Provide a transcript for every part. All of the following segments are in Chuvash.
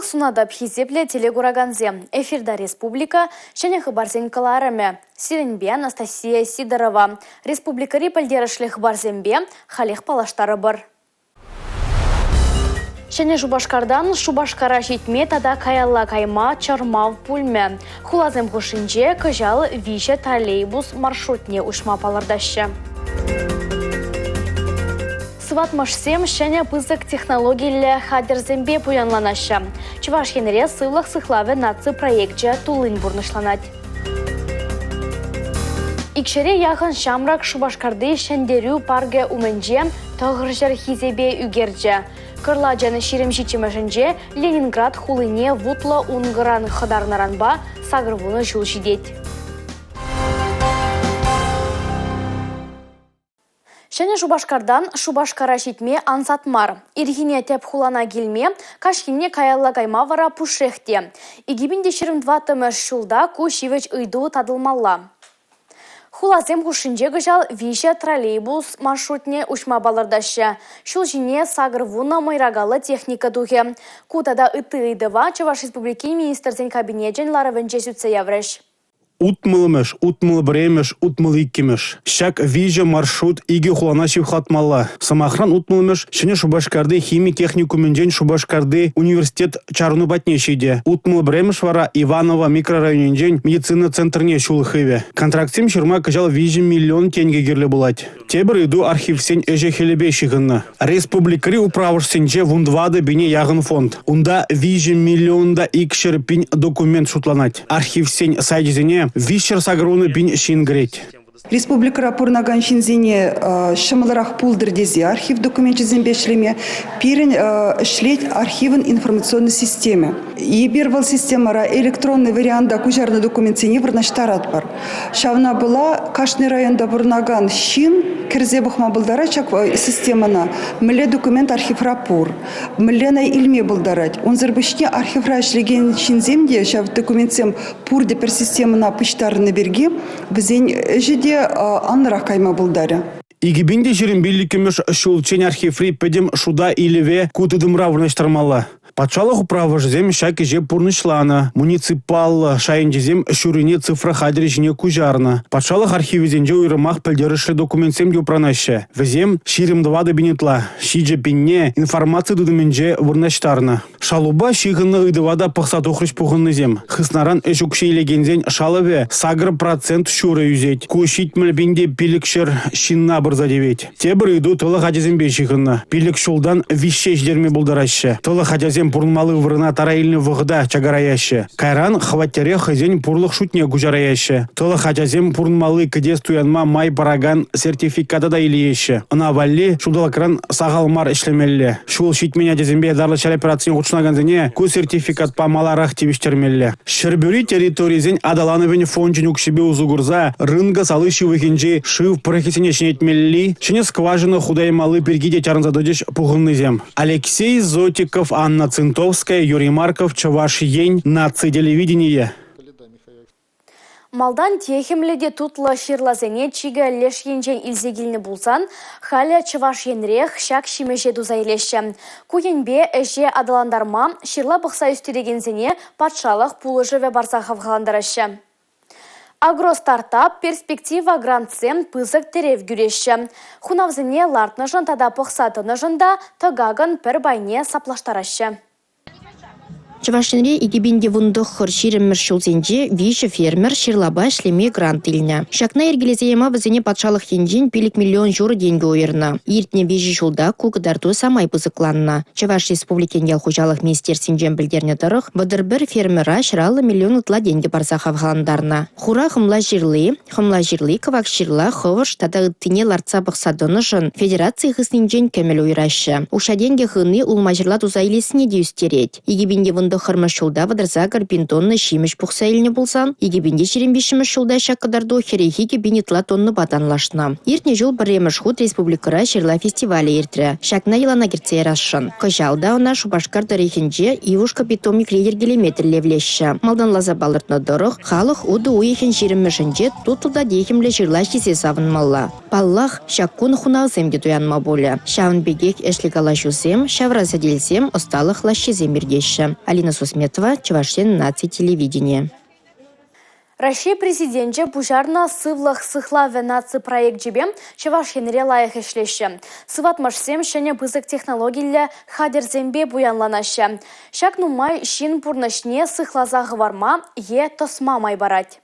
Сывлӑх сунатӑп, хисеплӗ телекуракансем. Эфирта республика ҫӗнӗ хыпарсен кӑларӑмӗ. Сирӗнпе Анастасия Сидорова. Республикӑри пӗлтерӗшлӗ хыпарсемпе халех паллаштарӑпӑр. Ҫӗнӗ Шупашкартан Шупашкара ҫитме тата каялла кайма чӑрмав пулмӗ. Хуласем хушшинче кӑҫал виҫӗ троллейбус маршрутне уҫма палӑртаҫҫӗ. Сыватмӑшсем ҫӗнӗ пысӑк технологиллӗ хатӗрсемпе пуянланаҫҫӗ. Чӑваш Енре сывлӑх сыхлавӗ наци проекчӗ туллин пурнӑҫланать. Икҫӗре яхӑн ҫамрӑк Шупашкарти Ҫӗнтерӳ паркӗ умӗнче 900 хисепе ӳкерчӗ. Кӑрлачӑн 27-мӗшӗнче Ленинград хулине вутлӑ ункӑран хӑтарнӑранпа 80 ҫул ҫитет. Ҫӗнӗ Шупашкартан Шупашкара ҫитме ансат мар. Ирхине тӗп хулана килме, каҫхине каялла кайма вара пушшех те. 2024-мӗш ҫулта ку ҫивӗч ыйту татӑлмалла. Хуласем хушшинче кӑҫал виҫӗ троллейбус маршрутне уҫма палӑртаҫҫӗ. Ҫул ҫине 80 мӑйракаллӑ техника тухӗ. Ку тата ытти ыйтӑва Чӑваш Республикин Министрсен Кабинечӗн ларӑвӗнче сӳтсе яврӗҫ. 60-мӗш, 61-мӗш, 62-мӗш. Ҫак виҫӗ маршрут икӗ хулана ҫывхартмалла. Сӑмахран, 60-мӗш Ҫӗнӗ Шупашкарти хими техникумӗнчен Шупашкарти университет чарӑну патне ҫитӗ. 61-мӗш вара Иваново микрорайонӗнчен медицина центрне ҫул хывӗ. Контрактсем ҫырма кӑҫал 3 миллион тенкӗ кирлӗ пулать. Тепӗр ыйту архивсен ӗҫӗ-хӗлӗпе ҫыхӑннӑ. Республикӑри управӑшсенче 14 пине яхӑн фонд. Унта 3 миллион та 200 пин документ шутланать. Архивсен сайчӗсене 380 пин ҫын кӗрет. Республикӑра пурӑнакан ҫынсене ҫӑмӑлрах пултӑр тесе архив докуменчӗсемпе ӗҫлеме пирӗн ӗҫлет архивӑн информационный системи. Эпир вӑл системӑра электронный варианта куҫарнӑ документсене вырнаҫтаратпӑр. Ҫавна пула кашни районта пурӑнакан ҫын кӗрсе пӑхма пултарать ҫак системӑна, мӗнле документ архивра пур, мӗнле ӑна илме пултарать. Унсӑр пуҫне архивра ӗҫлекен ҫынсем те ҫав документсем пурте пӗр системӑна пуҫтарӑннӑ пирки вӗсен ӗҫӗ те анлӑрах кайма пултарӗ. 2025-мӗш ҫулччен архиври пӗтӗм шута илӗве ку тытӑмра вырнаҫтармалла. Патшалӑх управӑшӗсем ҫак ӗҫе пурнӑҫланӑ, муниципаллӑ шайӗнчисем ҫуррине цифра хатӗрӗ ҫине куҫарнӑ. Патшалӑх архивӗсенче уйрӑмах пӗлтерӗшлӗ документсем те упранаҫҫӗ. Вӗсем 24 пин ытла, 7 пинне информаци тытӑмӗнче вырнаҫтарнӑ. Шалупа ҫыхӑннӑ ыйтӑва та пӑхса тухрӗҫ пухӑннисем. Хыснаран ӗҫ укҫи илекенсен шалӑвӗ 8 процент ҫурӑ ӳсет. Ку 70 пин те 500 ҫынна пырса тивет. Тепӗр ыйту тӑлӑх ачасемпе ҫыхӑннӑ. Пилӗк ҫултан виҫҫе ҫитерме пултараҫҫӗ. Тӑлӑх ачасем пурӑнмалли вырӑна тара илнӗ вӑхӑта чакараяҫҫӗ. Кайран хваттере хӑйсен пурлӑх шутне куҫараяҫҫӗ. Тӑлӑх ачасем пурӑнмалли кӗтес туянма май паракан сертификата та илееҫҫӗ. Ӑна валли ҫулталӑкран сахал мар ӗҫлемелле. Ҫул ҫитмен ачасемпе ятарлӑ ҫар операцине хутшӑнакансене ку сертификатпа маларах тивӗҫтермелле. Ҫӗрпӳри территорисен аталанӑвӗн фончӗн укҫипе усӑ курса Рынкӑ сали ҫывӑхӗнчи шыв пӑрӑхӗсене ҫӗнетмелли, ҫӗнӗ скважина хута ямалли пирки те чарӑнса тӑчӗҫ пухӑннисем. Алексей Зотиков, Анна Цинтовская, Юрий Марков, Чӑваш Ен, наци телевиденийӗ. Малтан техӗмлӗ те тутлӑ ҫырласене чикӗ леш енчен илсе килнӗ пулсан, халӗ Чӑваш Енрех ҫак ҫимӗҫе туса илеҫҫӗ. Ку енпе ӗҫе аталантарма ҫырла пӑхса ӳстерекенсене патшалӑх пулӑшӑвӗ парса хавхалантараҫҫӗ. Агростартап, перспектива грантсем пысӑк тӗрев кӳреҫҫӗ. Хунавсене лартнӑшӑн тата пӑхса тӑнӑшӑн та тӑкакӑн пӗр пайне саплаштараҫҫӗ. Чӑваш Енре 2019-20-мӗш ҫулсенче виҫӗ фермер ҫырлапа ӗҫлеме грант илнӗ. Ҫакна йӗркелесе яма вӗсене патшалӑх енчен 5 миллион ҫурӑ тенкӗ уйӑрнӑ. Иртнӗ виҫӗ ҫулта ку кӑтарту самай пысӑкланнӑ. Чӑваш Республикин ял хуҫалӑх министерствинчен пӗлтернӗ тӑрӑх, 31 фермера 150 миллион ытла тенкӗ парса хавхалантарнӑ. Хура хӑмла ҫырли, Хӑмла ҫырли, кӑвак ҫырла, хӑвӑш тата ыттине лартса пӑхса тӑнӑшӑн федераци хыснинчен кӗмӗл уйӑраҫҫӗ. Укҫа-тенкӗ хывни улма-ҫырла туса илессине те ӳстерет. 2019-мӗш ҫулта 38 пин тонна ҫимӗҫ пухса илнӗ пулсан, 2023-мӗш ҫулта ҫак кӑтарту 42 пин ытла тоннӑпа танлашнӑ. Иртнӗ ҫул пӗрремӗш хут республикӑра ҫырла фестивалӗ иртрӗ. Ҫакна йӑлана кӗртсе ярасшӑн. Кӑҫал та ӑна Шупашкар тӑрӑхӗнче Ивушка питомникре йӗркелеме тӗллевлеҫҫӗ. Малтанласа палӑртнӑ тӑрӑх, Халӑх утӑ уйӑхӗн ҫирӗммӗшӗнче тутлӑ та техӗмлӗ ҫырла ҫисе савӑнмалла. Паллах, ҫак кун хунавсем те туянма пулӗ. Ҫавӑн пекех ӗҫлӗ калаҫусем, ҫавра сӗтелсем, ӑсталӑх лаҫҫисем иртеҫҫӗ. Алина Сусметова, Чӑваш Ен наци телевиденийӗ. Раҫҫей Президенчӗ пуҫарнӑ «Сывлӑх сыхлавӗ» наци проекчӗпе Чӑваш Енре лайӑх ӗҫлеҫҫӗ. Сыватмӑшсем ҫӗнӗ пысӑк технологиллӗ хатӗрсемпе пуянланаҫҫӗ. Ҫак нумай ҫын пурнӑҫне сыхласа хӑварма е тӑсма май парать.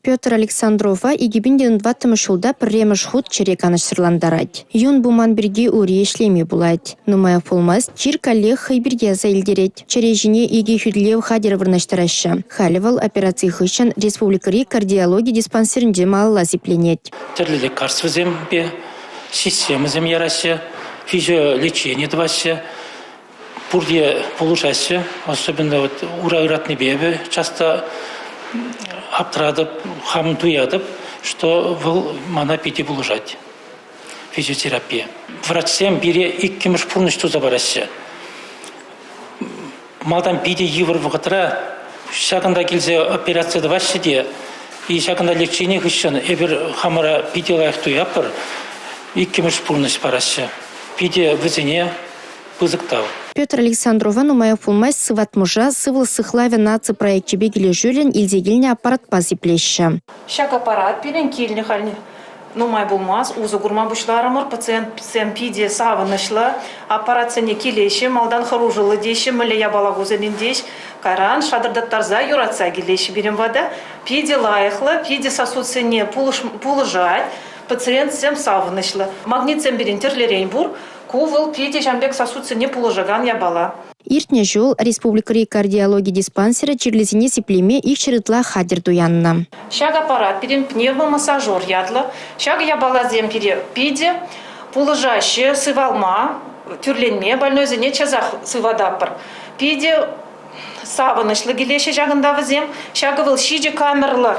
Петр Александрова 2004 ҫулта пӗрремӗш хут чӗре канӑҫсӑрлантарать. Юн пыман пирки ури ӗҫлеми пулать. Нумаях пулмасть чир каллех хӑй пирки аса илтерет. Чӗре ҫине икӗ хӳтӗлев хатӗрӗ вырнаҫтараҫҫӗ. Халӗ вӑл операци хыҫҫӑн республикӑри кардиологи диспансерӗнче малалла сипленет. Тӗрлӗ лекарствӑсемпе системӑсем яраҫҫӗ, физиолечени тӑваҫҫӗ. Пурте пулӑшаҫҫӗ. Особенно вот ура ыратнипе эпӗ часто аптӑратӑп, хам туятӑп, что вӑл мана питӗ пулӑшать физиотерапия. Врачсем пире иккӗмӗш пурнӑҫ туса параҫҫӗ. Малтан питӗ йывӑр вӑхӑтра ҫакӑнта килсе операци тӑваҫҫӗ те и ҫакӑнта лечени хыҫҫӑн эпир хамӑра питӗ лайӑх туятпӑр, иккӗмӗш пурнӑҫ параҫҫӗ. Питӗ вӗсене пысӑк тав. Петр Александрова нумаях пулмасть сыватмӑша сывлӑх сыхлавӗ наци проекчӗпе килӗшӳллӗн илсе килнӗ аппаратпа сиплеҫҫӗ. Ҫак аппарат пирӗн килнӗ халь нумай пулмасть усӑ курма пуҫларӑмӑр. Пациентсем питӗ савӑнӑҫлӑ. Аппаратсене килеҫҫӗ, малтан хӑрушӑллӑ теҫҫӗ, мӗнле япала кусен теҫ. Кайран шатӑртаттарса юратса килеҫҫӗ пирӗн пата. Питӗ лайӑхлӑ, питӗ сосудсене пулӑшать. Пациентсем савӑнӑҫлӑ. Магнитсем пирӗн тӗрлӗрен пур. Ку вӑл питӗ ҫавӑн пек сосудсене пулӑшакан япала. Иртнӗ ҫул республикӑри кардиологи диспансерӗ чирлисене сиплеме 200 ытла хатӗр туяннӑ. Ҫак аппарат пирӗн пневмомассажер ятлӑ. Ҫак япаласем пире питӗ пулӑшаҫҫӗ сывалма, тӳрленме, больнойсене часах сывататпӑр. Питӗ савӑнӑҫлӑ килеҫҫӗ ҫакӑнта вӗсем. Ҫакӑ вӑл ҫичӗ камерлӑ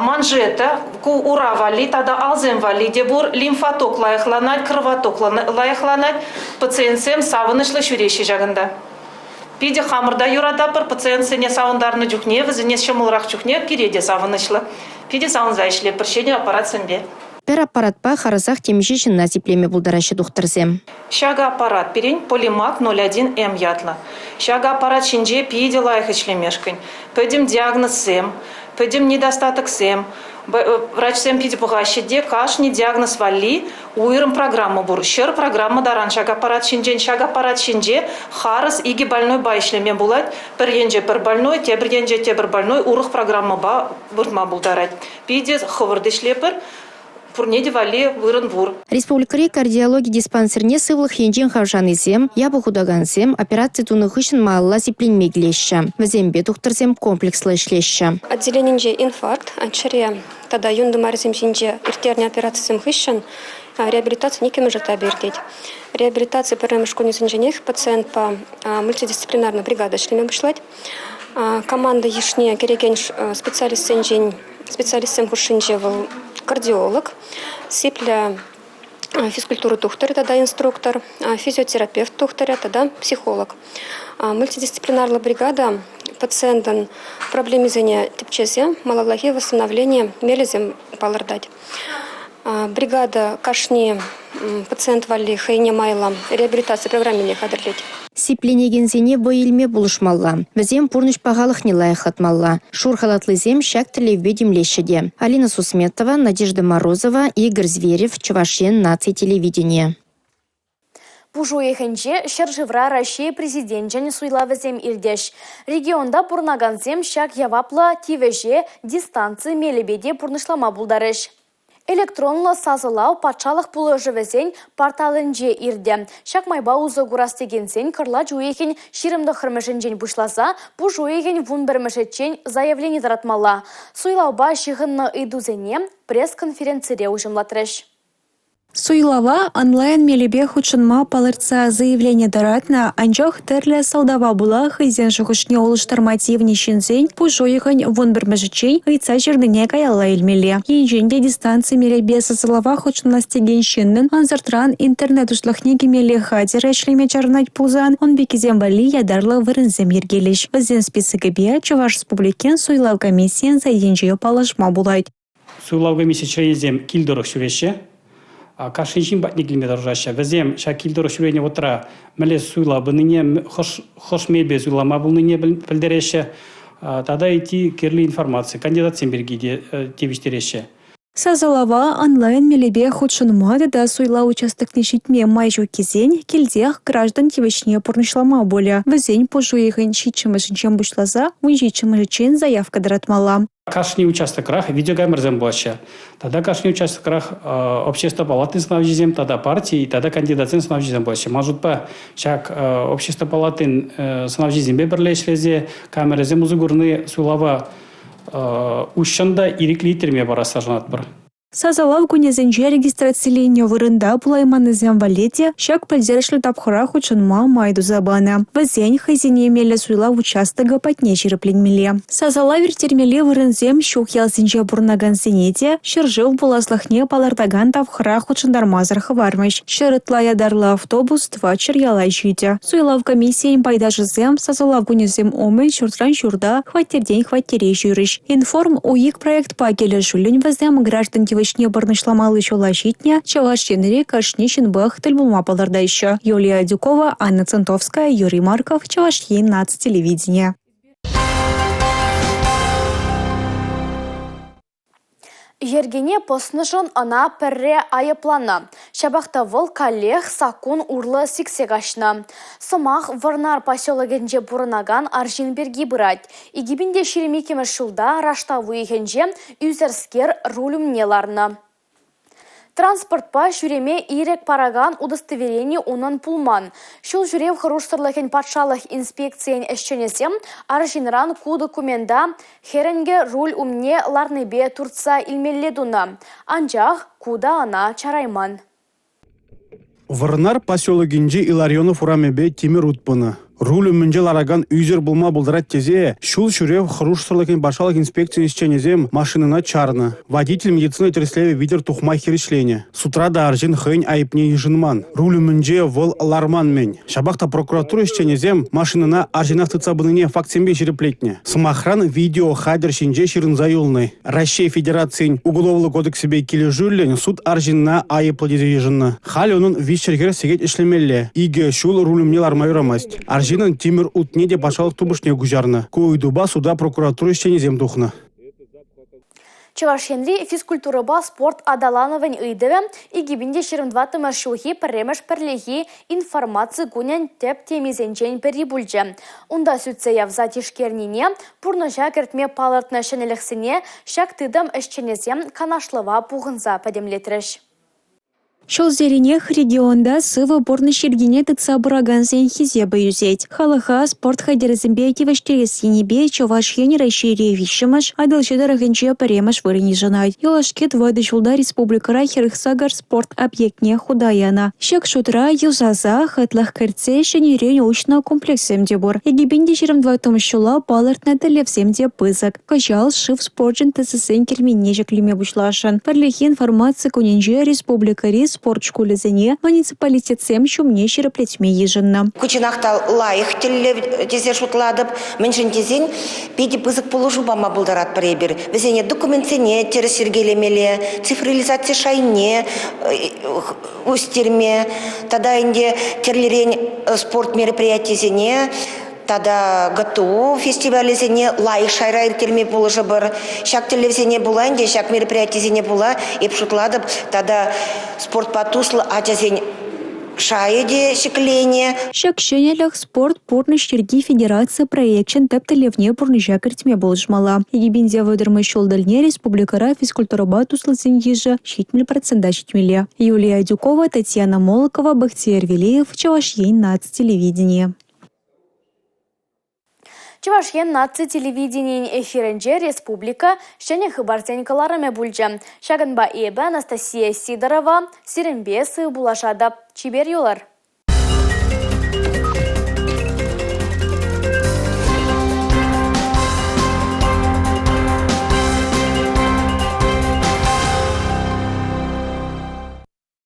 манжета, ку ура валли тата алсем валли те пур. Лимфоток лайӑхланать, кровоток лайӑхланать. Пациентсем савӑнӑҫлӑ ҫӳреҫҫӗ ҫакӑнта. Питӗ хамӑр та юрататпӑр пациентсене савӑнтарнӑ чухне, вӗсене ҫӑмӑлрах чухне пире те савӑнӑҫлӑ. Питӗ савӑнса ӗҫлетпӗр ҫӗнӗ аппаратсемпе. Пӗр аппаратпа харӑсах темиҫе ҫынна сиплеме пултараҫҫӗ тухтӑрсем. Ҫакӑ аппарат пирӗн Полимак 01М ятлӑ. Ҫакӑ аппарат ҫинче питӗ лайӑх ӗҫлемешкӗн. Пӗтӗм диагнозсем, пӗтӗм недостатоксем, врачсем питӗ пӑхаҫҫӗ те кашни диагноз валли уйрӑм программа пур. 100 программа таран ҫак аппарат ҫинчен. Ҫак аппарат ҫинче харӑс икӗ больнойпа ӗҫлеме пулать. Пӗр енче пӗр больной, тепӗр енче тепӗр больной урӑх программӑпа выртма пултарать. Питӗ хӑвӑрт ӗҫлетпӗр. Пурне те валли вырӑн пур. Республикӑри кардиологи диспансерне сывлӑх енчен хавшанисем, япӑх утакансем операци тунӑ хыҫҫӑн малалла сипленме килеҫҫӗ. Вӗсемпе тухтӑрсем комплекслӑ ӗҫлеҫҫӗ. Отделенинче инфаркт, чӗре тата юн тымарӗсем ҫинче ирттернӗ операцисем хыҫҫӑн реабилитацин иккӗмӗш этапӗ иртет. Реабилитаци пӗрремӗш кунӗсенченех пациентпа мультидисциплинарная бригада ӗҫлеме пуҫлать. Команда йышне кӗрекен специалистсенчен Специалистсем хушшинче вӑл кардиолог, сиплӗ физкультура тухтӑрӗ тата инструктор, физиотерапевт тухтӑрӗ тата психолог. Мультидисциплинарлӑ бригада пациентӑн проблемисене тӗпчесе малаллахи восстановлени мелӗсем палӑртать. Бригада кашни пациент валли хӑйне майлӑ реабилитаци программине хатӗрлет. Сипленекенсене вӑй илме пулӑшмалла, вӗсен пурнӑҫ пахалӑхне лайӑхлатмалла. Шур халатлисем ҫак тӗллевпе тимлеҫҫӗ те. Алина Сусметова, Надежда Морозова, Игорь Зверев, Чӑваш Ен наци телевиденийӗ. Пуш уйӑхӗнче ҫӗршывра Раҫҫей Президенчӗн суйлавӗсем иртӗҫ. Регионта пурӑнакансем ҫак яваплӑ тивӗҫе дистанци мелӗпе те пурнӑҫлама пултарӗҫ. Электронлӑ сасӑлав патшалӑх пулӑшӑвӗсен порталӗнче иртӗ. Ҫак майпа усӑ курас текенсен кӑрлач уйӑхӗн 29-мӗшӗнчен пуҫласа пуш уйӑхӗн 11-мӗшӗччен заявлени тӑратмалла. Суйлавпа ҫыхӑннӑ ыйтусене пресс-конференцире уҫӑмлатрӗҫ. Суйлава онлайн мелӗпе хутшӑнма палӑртса заявлени тӑратнӑ, анчах тӗрлӗ сӑлтава пула хӑйсен шухӑшне улӑштарма тивнӗ ҫынсен пуш уйӑхӗн 11-мӗшӗччен ыйтса ҫырнине каялла илмелле. Енчен те дистанци мелӗпе сасӑлава хутшӑнас текен ҫыннӑн ӑнсӑртран интернет уҫлӑхне кӗмелли хатӗрӗ ӗҫлеме чарӑнать пулсан, ун пеккисем валли ятарлӑ вырӑнсем йӗркелӗҫ. Вӗсен списокӗпе Чӑваш Республикин суйлав комиссийӗн сайтӗнче паллашма пулать. Суйлав комисси членӗсем кил тӑрӑх ҫӳреҫҫӗ. Кашни ҫын патне килме тӑрӑшаҫҫӗ. Вӗсем ҫак кил тӑрӑх ҫӳренӗ вӑхӑтра мӗнле суйлав пынине, хӑш мелпе суйлама пулнине пӗлтереҫҫӗ. Тата ытти кирлӗ информаци, кандидатсем пирки те тивӗҫтереҫҫӗ. Сасӑлава онлайн мелӗпе хутшӑнма тата суйлав участокне ҫитме май ҫуккисен килтех граждан тивӗҫне пурнӑҫлама пулӗ. Вӗсен пуш уйӑхӗн 7-мӗшӗнчен пуҫласа 17-мӗшӗччен заявка тӑратмалла. Кашни участокрах видеокамерӑсем пулаҫҫӗ. Тата кашни участокрах общество палатин сӑнавҫисем тата парти тата кандидатсен сӑнавҫисем пулаҫҫӗ. Ман шутпа, ҫак общество палатин сӑнавҫисемпе пӗрле ӗҫлесе камерӑсем усӑ курни суйлава уҫҫӑн та ирӗклӗ ирттерме парасса шанатпӑр. Сасӑлав кунӗсенче регистрациленнӗ вырӑнта пулайманнисем валли те ҫак пӗлтерӗшлӗ тапхӑра хутшӑнма май туса панӑ. Вӗсен хӑйсене меллӗ суйлав участокӗ патне ҫирӗпленмелле. Сасӑлав ирттермелли вырӑнсем ҫук ялсенче пурӑнакансене те ҫӗршыв пуласлӑхне палӑртакан тапхӑра хутшӑнтармасӑр хӑвармӗҫ. 100 ытла ятарлӑ автобус 400 яла ҫитӗ. Суйлав комиссийӗн пайташӗсем сасӑлав кунӗсем умӗн ҫуртран ҫурта, хваттертен хваттере ҫӳрӗҫ. Информ УИК проектпа килӗшӳллӗн вӗсем граждан тивӗҫне пурнӑҫламалли ҫула ҫитнӗ Чӑваш Енри кашни ҫынпах тӗл пулма палӑртаҫҫӗ. Юлия Адюкова, Анна Центовская, Юрий Марков, Чӑваш Ен наци телевиденийӗ. Йӗркене пӑснӑшӑн ӑна пӗрре айӑпланӑ. Ҫапах та вӑл каллех саккун урлӑ сиксе каҫнӑ. Сӑмах Вӑрнар поселокӗнче пурӑнакан арҫын пирки пырать. 2022 ҫулта раштав уйӑхӗнче ӳсӗрскер руль умне ларнӑ. Транспортпа ҫӳреме ирӗк паракан удостоверени унӑн пулман. Ҫул ҫӳрев хӑрушсӑрлӑхӗн патшалӑх инспекцийӗн ӗҫченӗсем арҫынран ку документа хӗрӗнкӗ руль умне ларнипе туртса илмелле тунӑ. Анчах ку та ӑна чарайман. Вӑрнар поселокӗнчи Илларионов урамӗпе тимӗр ут пынӑ. Руль умӗнче ларакан ӳсӗр пулма пултарать тесе ҫул ҫӳрев хӑрушсӑрлӑхӗн патшалӑх инспекцийӗн ӗҫченӗсем машинӑна чарнӑ. Водитель медицина тӗрӗслевӗ витӗр тухма хирӗҫленӗ. Судра та арҫын хӑйӗн айӑпне йышӑнман. Руль умӗнче вӑл ларман-мӗн. Ҫапах та прокуратура ӗҫченӗсем машинӑна арҫынах тытса пынине фактсемпе ҫирӗплетнӗ. Сӑмахран, видео хатӗр ҫинче ҫырӑнса юлнӑ. Раҫҫей Федерацийӗн Уголовлӑ кодексӗпе килӗшӳллӗн суд арҫынна айӑплӑ тесе йышӑннӑ. Халӗ унӑн 340 сехет ӗҫлемелле. Икӗ ҫул руль умне ларма юрамасть. Арҫыннӑн тимӗр утне те патшалӑх тупӑшне куҫарнӑ. Ку ыйтупа суда прокуратура ӗҫченӗсем тухнӑ. Чӑваш Енри физкультурӑпа спорт аталанӑвӗн ыйтӑвӗ 2024 ҫулхи пӗрремӗш пӗрлехи информаци кунӗн тӗп темисенчен пӗри пулчӗ. Унта сӳтсе явса тишкернине, пурнӑҫа кӗртме палӑртнӑ ҫӗнӗлӗхсене ҫак тытӑм ӗҫченӗсем канашлӑва пухӑнса пӗтӗмлетрӗҫ. Ҫулсеренех регионта сывӑ пурнӑҫ йӗркине тытса пыракансен хисепӗ ӳсет. Халӑха спорт хатӗрӗсемпе тивӗҫтерес енӗпе Чӑваш Ен Раҫҫейре виҫҫӗмӗш, Атӑлҫи тӑрӑхӗнче пӗрремӗш вырӑн йышӑнать. Юлашки тӑватӑ ҫулта республикӑра 48 спорт объектне хута янӑ. Ҫак шутра юсаса, хӑтлӑх кӗртсе ҫӗнӗрен уҫнӑ комплекссем те пур. 2024 ҫула палӑртнӑ тӗллевсем те пысӑк. Кӑҫал шыв спорчӗн тӗсӗсен керменне ҫӗклеме пуҫласшӑн. Пӗрлехи информаци кунӗнче республикӑри спорт шкулӗсене муниципалитетсем ҫумне ҫирӗплетме йышӑннӑ. Ку чӑнах та лайӑх тӗллев тесе шутлатӑп. Мӗншӗн тесен питӗ пысӑк пулӑшу пама пултаратпӑр эпир. Вӗсене документсене тӗрӗс йӗркелемелле, цифрализаци шайне ӳстерме тата ӗнтӗ тӗрлӗрен спорт мероприятийӗсене тата ГТО фестивалӗсене лайӑх шайра ирттерме пулӑшӑпӑр. Ҫак тӗллевсене пула ӗнтӗ, ҫак мероприятисене пула эп шутлатӑп тата спортпа туслӑ ачасен шайӗ те ҫӗкленӗ. Ҫак ҫӗнӗлӗх «Спорт – пурнӑҫ йӗрки» федераци проекчӗн тӗп тӗллевне пурнӑҫа кӗртме пулӑшмалла. 2030 ҫул тӗлне республикӑра физкультурӑпа туслисен йышӗ 70 процента ҫитмелле. Юлия Адюкова, Татьяна Молокова, Бахтияр Велеев, Чӑваш Ен наци телевиденийӗ. Чӑваш Ен наци телевиденийӗн эфирӗнче республика ҫӗнӗ хыпарсен кӑларӑмӗ пулчӗ. Ҫакӑнпа эпӗ, Анастасия Сидорова, сирӗнпе сыв пулашатӑп. Чипер юлӑр.